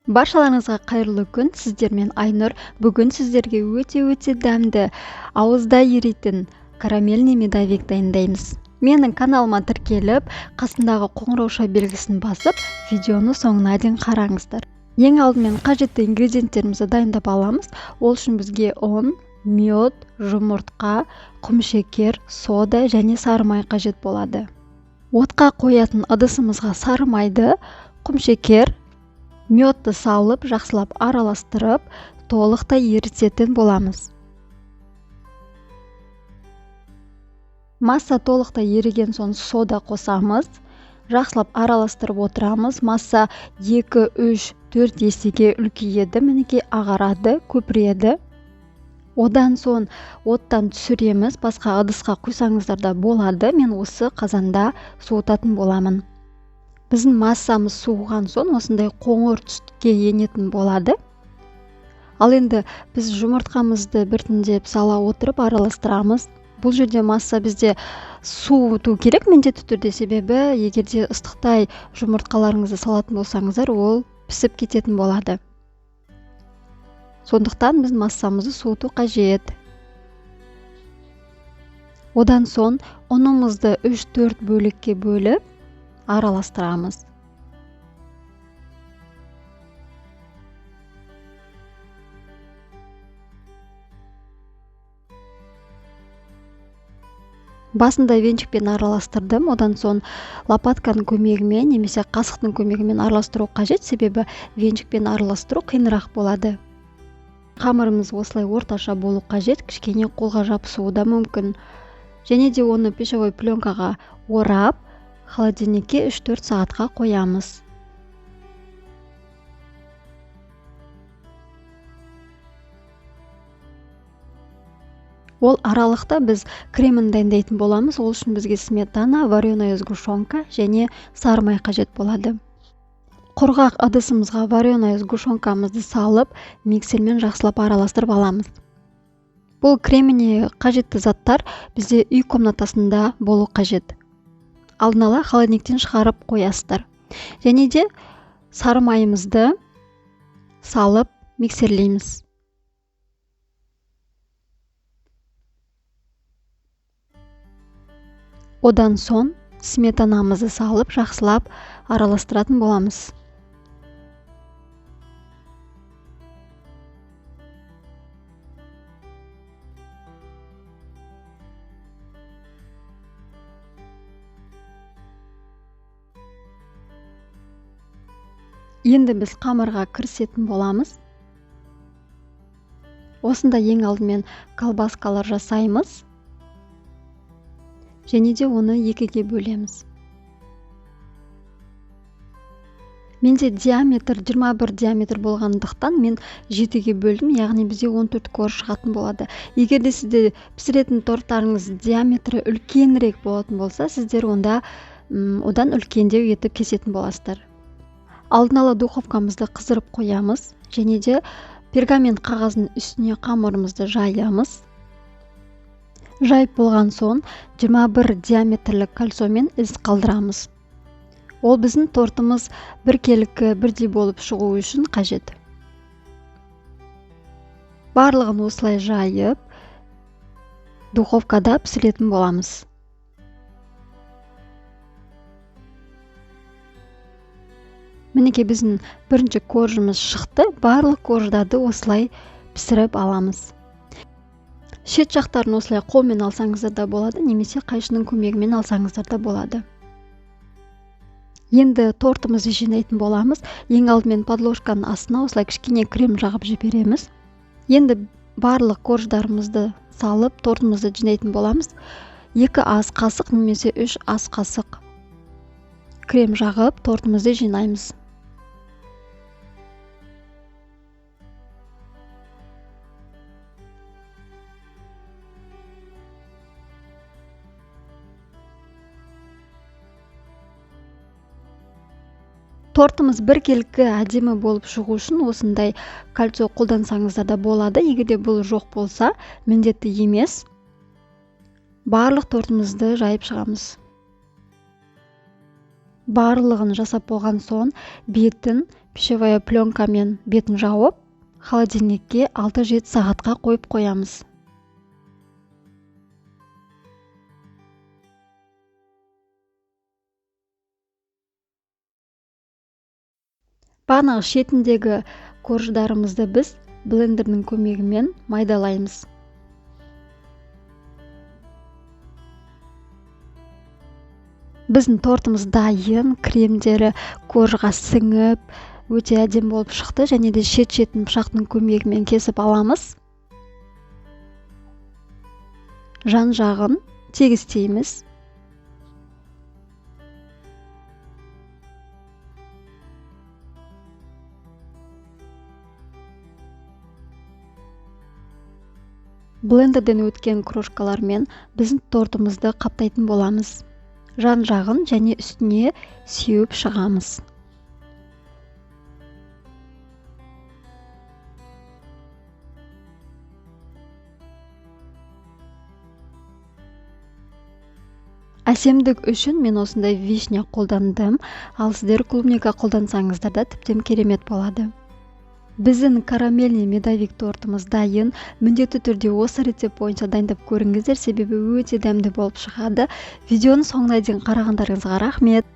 Баршаларыңызға қайырлы күн, сіздермен Айнұр. Бүгін сіздерге өте-өте дәмді, ауызда еритін карамельный медовик дайындаймыз. Менің каналыма тіркеліп, қасындағы қоңырауша белгісін басып, видеоны соңына дейін қараңыздар. Ең алдымен қажетті ингредиенттерімізді дайындап аламыз. Ол үшін бізге ұн, мед, жұмыртқа, құмшекер, сода және сары май қажет болады. Отқа қоятын ыдысымызға сары майды, құмшекер, медті салып, жақсылап араластырып, толықтай ерітетін боламыз. Масса толықтай еріген соң сода қосамыз. Жақсылап араластырып отырамыз. Масса 2, 3, 4 есеге үлкейеді, мінекей ағарады, көпіреді. Одан соң оттан түсіреміз. Басқа ыдысқа құйсаңыздар да болады. Мен осы қазанда суытатын боламын. Біздің массамыз суыған соң осындай қоңыр түске енетін болады. Ал енді біз жұмыртқамызды біртіндеп сала отырып араластырамыз. Бұл жерде масса бізде суыту керек міндетті түрде, себебі егер де ыстықтай жұмыртқаларыңызды салатын болсаңыздар, ол пісіп кететін болады. Сондықтан біз массамызды суыту қажет. Одан соң ұнымызды 3-4 бөлікке бөліп араластырамыз. Басында венчикпен араластырдым, одан соң лопатканың көмегімен немесе қасықтың көмегімен араластыру қажет, себебі венчикпен араластыру қиынырақ болады. Қамырымыз осылай орташа болу қажет, кішкене қолға жабысуы да мүмкін. Және де оны пищевой пленкаға орап, холодильникке 3-4 сағатқа қоямыз. Ол аралықта біз кремін дайындайтын боламыз. Ол үшін бізге сметана, вареная сгущенка және сары май қажет болады. Құрғақ ыдысымызға вареная сгущенкамызды салып, миксермен жақсылап араластырып аламыз. Бұл креміне қажетті заттар бізде үй комнатасында болу қажет. Алдын ала холодильниктен шығарып қоясыздар. Және де сары майымызды салып миксерлейміз. Одан соң сметанамызды салып жақсылап араластыратын боламыз. Енді біз қамырға кірісетін боламыз. Осында ең алдымен колбаскалар жасаймыз. Және де оны екіге бөлеміз. Менде диаметр 21 диаметр болғандықтан мен 7-ге бөлдім, яғни бізде 14 корж шығатын болады. Егер де сізде пісіретін торттарыңыз диаметрі үлкенірек болатын болса, сіздер онда одан үлкендеу етіп кесетін боласыздар. Алдын ала духовкамызды қыздырып қоямыз және де пергамент қағазының үстіне қамырымызды жаямыз. Жайып болған соң 21 диаметрлік кольцомен із қалдырамыз. Ол біздің тортымыз біркелкі бірдей болып шығу үшін қажет. Барлығын осылай жайып, духовкада пісіретін боламыз. Мінекей біздің бірінші коржымыз шықты. Барлық корждарды осылай пісіріп аламыз. Шет жақтарын осылай қолмен алсаңыздар да болады, немесе қайшының көмегімен алсаңыздар да болады. Енді тортымызды жинайтын боламыз. Ең алдымен подложканың астына осылай кішкене крем жағып жібереміз. Енді барлық корждарымызды салып, тортымызды жинайтын боламыз. 2 ас қасық немесе 3 ас қасық крем жағып, тортымызды жинаймыз. Тортымыз біркелкі әдемі болып шығу үшін осындай кольцо қолдансаңыздар да болады. Егер де бұл жоқ болса, міндетті емес. Барлық тортымызды жайып шығамыз. Барлығын жасап болған соң бетін Пищевая пленкамен бетін жауып, холодильникке 6-7 сағатқа қойып қоямыз. Бағанағы шетіндегі корждарымызды біз блендердің көмегімен майдалаймыз. Біздің тортымыз дайын, кремдері коржға сіңіп, өте әдемі болып шықты. Және де шет-шетін пышақтың көмегімен кесіп аламыз. Жан-жағын тегістейміз. Блендерден өткен крошкалармен біздің тортымызды қаптайтын боламыз. Жан-жағын және үстіне сеуіп шығамыз. Әсемдік үшін мен осындай вишня қолдандым, ал сіздер клубника қолдансаңыздар да тіптен керемет болады. Біздің карамельный медовик тортымыз дайын. Міндетті түрде осы рецепт бойынша дайындап көріңіздер, себебі өте дәмді болып шығады. Видеоның соңына дейін қарағандарыңызға рахмет.